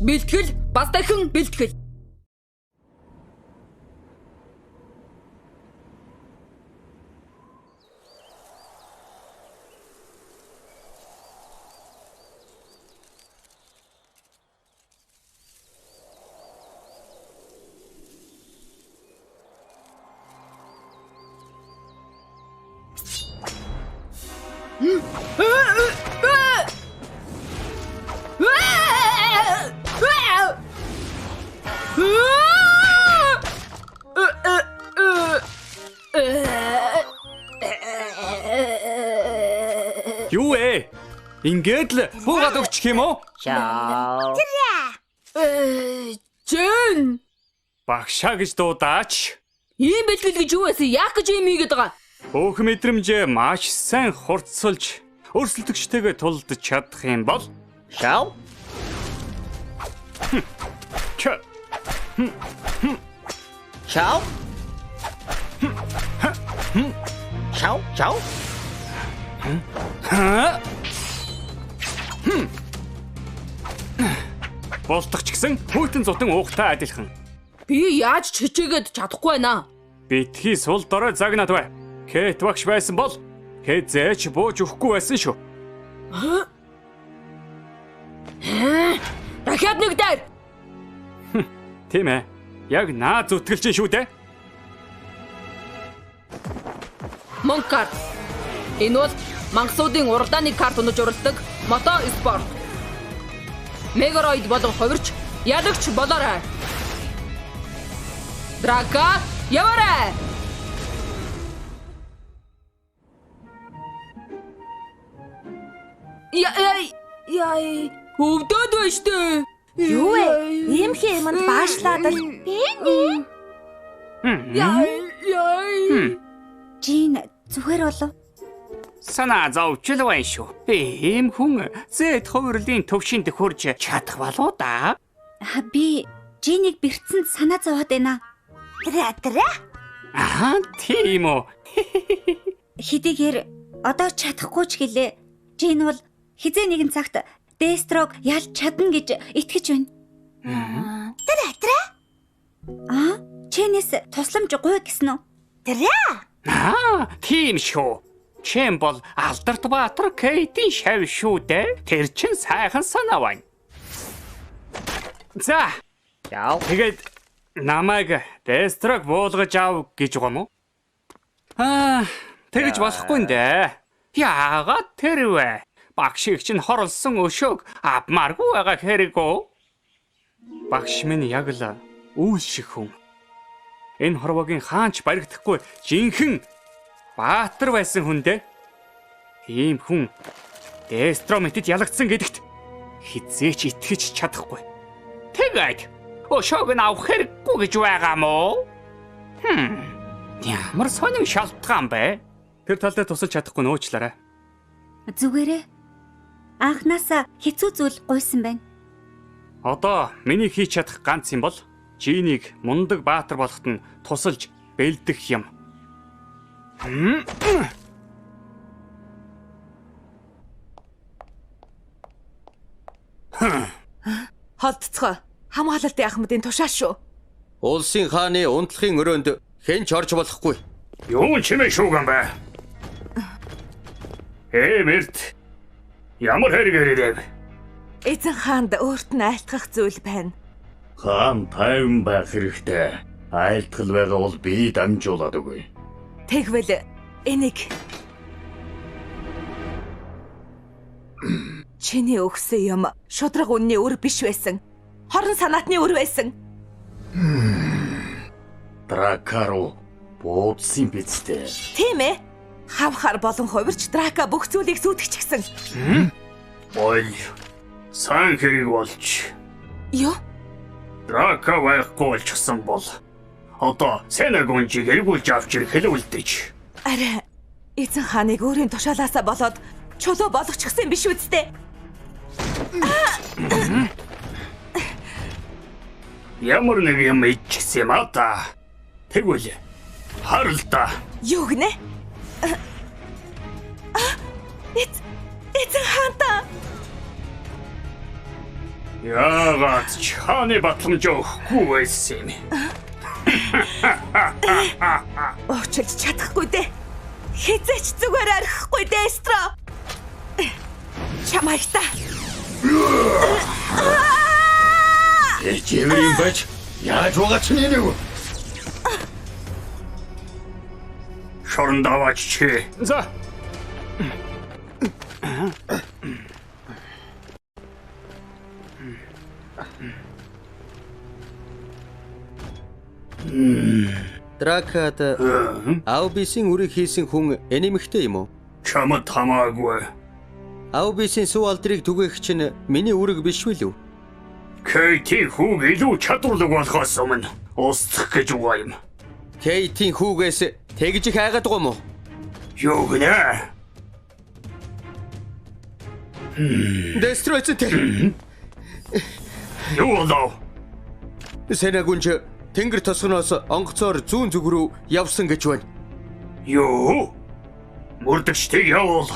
Бэлтгэл бас дахин бэлтгэл. Юу вэ? Ингээд л буугаад өгчих юм уу? Чао. Жин. Багшаа гэж дуудаач. Ийм бэлтгэл гэж юу байсан? Яах гэж ийм хийгээд байгаа? Өөх мэдрэмжээ маш сайн хурцсалж өрсөлдөгчтэйгээ тулдж чадах юм бол Шау. Ча. Чао. Чао, чао. Болтох ч гэсэн хүйтэн зутан уухтай адилхан. Би яаж ч хичээгээд чадахгүй байна. Битгий сул дорой загнаад бай. Кэт багш байсан бол хэзээч бууж өгөхгүй байсан шүү. Дахиад нэг дээр. Тийм ээ. Яг наа зүтгэлж шүү дээ. Мөнгө карт. Энэ бол мангасуудын уралдааны карт унаж уралдаг мото спорт. Мегароид болон хувирч ялагч болоорой. Драка яваарай. Яа яа өвдөд байна штэ. Юу вэ? Иймхий юмд баашлаад л Бэни. Яа яа. Жин зүгээр болов. Санаа зовчл байна шүү. Ийм хүн зэт хувирлын төвшинд хурж чадах болоо да. Би Жинийг бэрцэнд санаа зовоод байна. Трэ трэ. Аа, тийм үү. Хэдийгээр одоо чадахгүй ч гэлээ. Жин бол хизээ нэгэн цагт Дестрог ялж чадна гэж итгэж байна. Трэ трэ. Аа, Чэнэс тусламж гуй гэсэн үү? Трэ. Аа, тийм шүү. Чэн бол алдарт баатар Кейтийн шав шүү дээ. Тэр чин сайхан санаа байна. За, Чао. тэгээд намайг Дестрог буулгаж ав гэж байгаа юм уу? Аа, тэгж болохгүй нь дээ. Яагаад тэр вэ? Багш их чинь хорлсон өшөөг авмааргүй байгаа хэрэг үү? Багш минь яг л үйл шиг хүн. Энэ хорвогийн хаанч баригдахгүй жинхэнэ баатар байсан хүн дээ. Ийм хүн Дестро мэтэд ялагдсан гэдэгт хизээч итгэж чадахгүй. Тэгээд өшөөг нь авах хэрэггүй гэж байгаа мó? Ямар сонин шалтгаан бэ? Тэр тал дээр тусалж чадахгүй нөөцлөөрэй. Зүгээрээ. Анхнаасаа хэцүү зүйл гуйсан байна. Одоо миний хийж чадах ганц юм бол Жинийг мундаг баатар болоход нь тусалж бэлдэх юм. Холдцгоо. Хамгаалалтын ахмадын тушаал шүү. Улсын хааны унтлахын өрөөнд хэн ч орж болохгүй. Юун чимээ шүүгэн бэ? Мэрт. Ямар хэрэг ирэв? Эзэн хаанд өөрт нь айлтгах зүйл байна. Хаан тайван байх хэрэгтэй. Айлтгал байгаа бол би дамжуулаад өгье. Тэгвэл энийг чиний өгсөн юм шудраг үнний үр биш байсан. Хорон санаатны үр байсан. Дракару буудсан биз дээ. Тийм ээ. Хавхар болон хувирч Драка бүх зүйлийг сүйтгэчихсэн. Ой. Сайн хэрэг болж. Юу? Драка байхгүй болчихсон бол одоо Сенагунжиг эргүүлж авч ирэх хэл үлдэж. Арай эзэн хааныг өөрийн тушаалаасаа болоод чулуу болгочихсон биш үсттэй. Ямар нэг юм ичсэн юм а та. Тэгвэл хар л да. Юу гинэ? Эзэн хаан та. Яагаад ч хааны батламж өгөхгүй байсан юм? Уучлж чадахгүй дээ. Хизээч зүгээр архихгүй Дестро. Чамайг та. Чивэр юм бач. Яаж байгаа чинь нэг. Шоронд аваач чи. За. Дракад Аубисын үрийг хийсэн хүн энэмхтэй юм уу? Чамд хамаагүй. Аубисын сүв алдрыг түгээх чинь миний үүрэг биш үү? Кейти хүүг илүү чадварлаг болохоос өмнө устгах гэж байгаа юм. Кейтийн хүүгээс тэгж их айгаад байгаа юм уу? Юу гинэ? Дестро эцэнтэй. Юу болов? Сэнэгүнж тэнгэр тосгоноос онгоцоор зүүн зүг рүү явсан гэж байна. Юу? Мөрдөгчдийг явуул.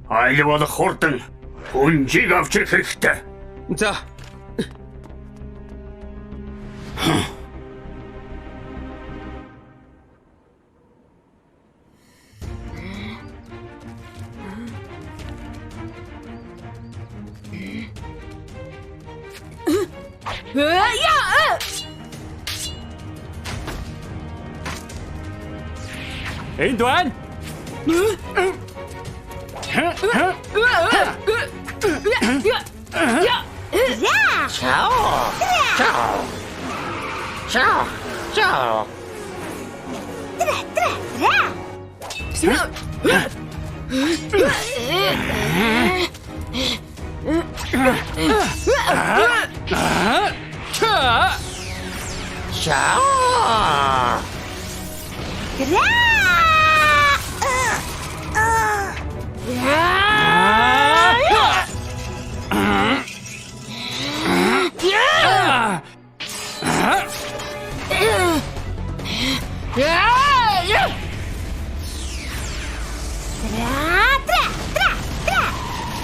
Айл болох хурдан хүнжийг авч ирэх хэрэгтэй. За. Яа! Энд байна. Чао. Чао. Чао. Чао. Чао.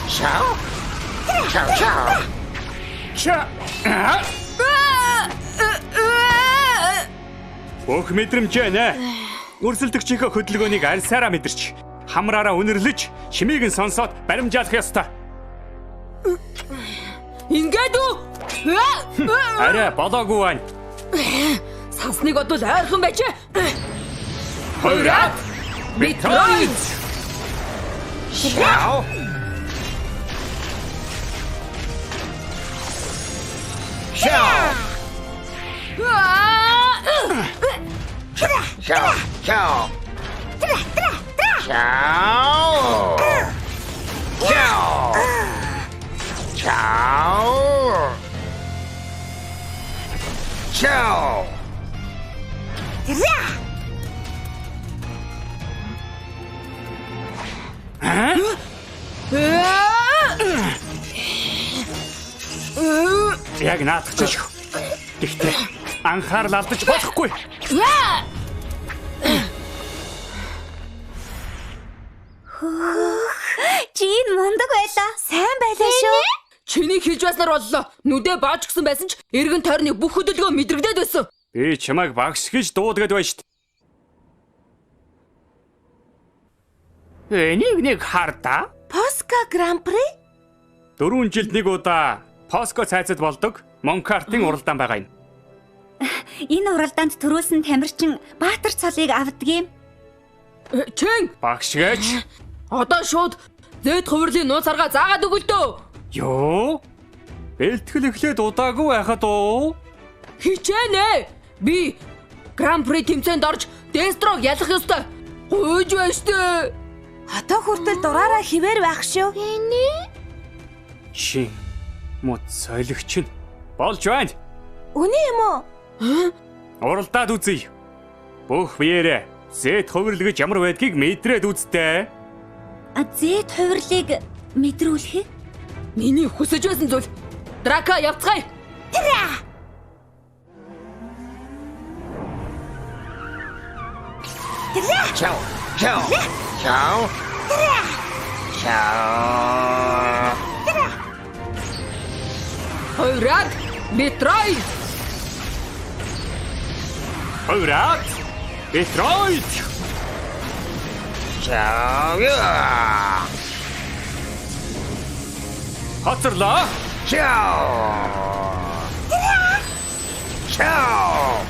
Чао. Чао, чао. Ча. Бүх мэдрэмж байна. Өрсөлдөгчийнхөө хөдөлгөөнийг арьсаараа мэдэрч, хамраараа үнэрлэж, чимээг нь сонсоод баримжаалах ёстой. Ингээд үү? Арай болоогүй байна. Сансныг бодвол ойрхон байж. Хоёраад Метроид. Чао. Чао. Чао. Чао. Чао. Чао. Чао. Чао. Яг наадах чинь шүү. Гэхдээ анхаарал алдаж болохгүй. Чи энэ мундаг байлаа. Сайн байлаа шүү. Чиний хэлж байснаар боллоо. Нүдэ бааж гисэн байсан ч эргэн тойрны бүх хөдөлгөөн мэдрэгдээд байсан. Би чамайг багш гэж дуудгаад байна шүү дээ. Энийг нэг хардаа. Поска Гран-при? 4 жилд нэг удаа Поско цайцад болдог Монкартын уралдаан байгаа юм. Энэ уралдаанд төрүүлсэн тамирчин Баатар цолыг авдаг юм. Чин Багш гэж. Одоо шууд зэд хувирлын нууц аргаа заагаад өгөл дөө. Юу? Бэлтгэл эхлээд удаагүй байхад уу? Хичээнэ. Би Гран-при тэмцээнд орж Дестрог ялах ёстой. Гуйж байна штэ. Одоо хүртэл дураараа хിവэр байх шүү. Чин мод солигч нь болж байна. Үнэн юм уу? Уралдаад үзье. Бүх биеэрээ зэт хувирал гэж ямар байдгийг мэдрээд үзтээ. А зэт хувирлыг мэдрүүлэх? Миний хүсэж байсан зүйл. Драка явцгаая. Чао. Чао. Чао. Чао. Хувраад Метроид. Хувраад Метроид. Чао. Яа. Хоцорлоо. Чао. Чао.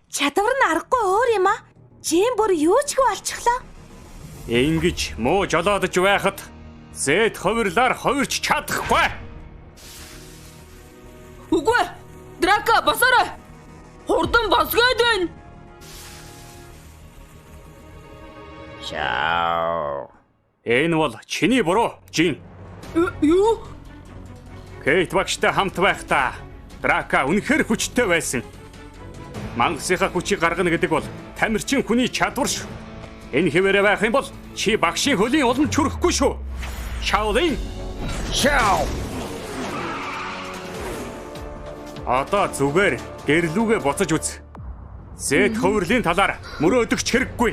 Чадвар нь аргагүй өөр юм аа. Жин бүр юу ч гүй болчихлоо. Ингэж муу жолоодож байхад зэт хувирлаар хувирч чадахгүй. Үгүй. Драка босоорой. Хурдан босгоод байна. Чао. Энэ бол чиний буруу, Жин. Юу? Кейт багштай хамт байхдаа Драка үнэхээр хүчтэй байсан. Мангасынхаа хүчийг гаргана гэдэг бол тамирчин хүний чадвар шүү. Энэ хэвээрээ байх юм бол чи багшийн хөлийн уламж хүрэхгүй шүү. Шаолин, Чао. одоо зүгээр гэрлүүгээ буцаж үз. Зэт хөвөрлийн талаар мөрөөдөгч хэрэггүй.